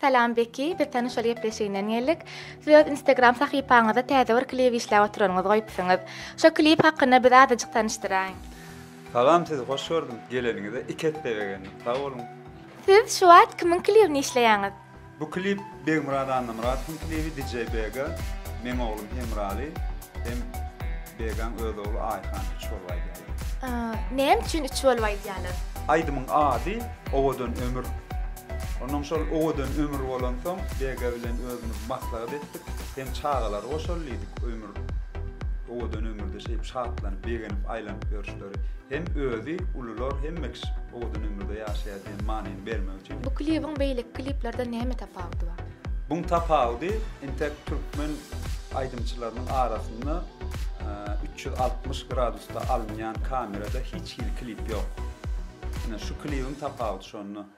Salam Beki, biz tanyş ol gepleşiginden geldik. Siz öz Instagram sahypaňyzda täze bir klip işläp oturanyňyzy goýupsyňyz. Şo klip hakynda bizi azajyk tanyşdyraýyň. Salam sizi hoş gördüm. Geleniňize iki esse begendim. Sag boluň. Siz şu wagt kimiň klibini işleýäňiz? Bu klip Begmyrat Annamyradowyň klibi DJ Bega, meň oglum Hemraly hem Begaň öz ogly Aýhan üç bolup aýdýarlar. Näme üçin üç bolup aýdýarlar? Aýdymyň ady Owadan ömür. Onnoň şol owadan ömür bolansoň Bega bilen özümiz maslahat etdik, hem çagalary goşaly diýdik ömür owadan ömürde şeýdip şatlanyp begenip aýlanyp ýörüşleri hem özi ulular hemme kişi owadan ömürde ýaşaýar diýen manyny bermek üçin. Bu klibiň beýleki kliplerden näme tapawudy bar? Buň tapawudy intek türkmen aýdymçylarynyň arasynda 360 gradusda alynýan kamerada hiç hili klip ýok. Ine şu klibiň tapawudy şonda.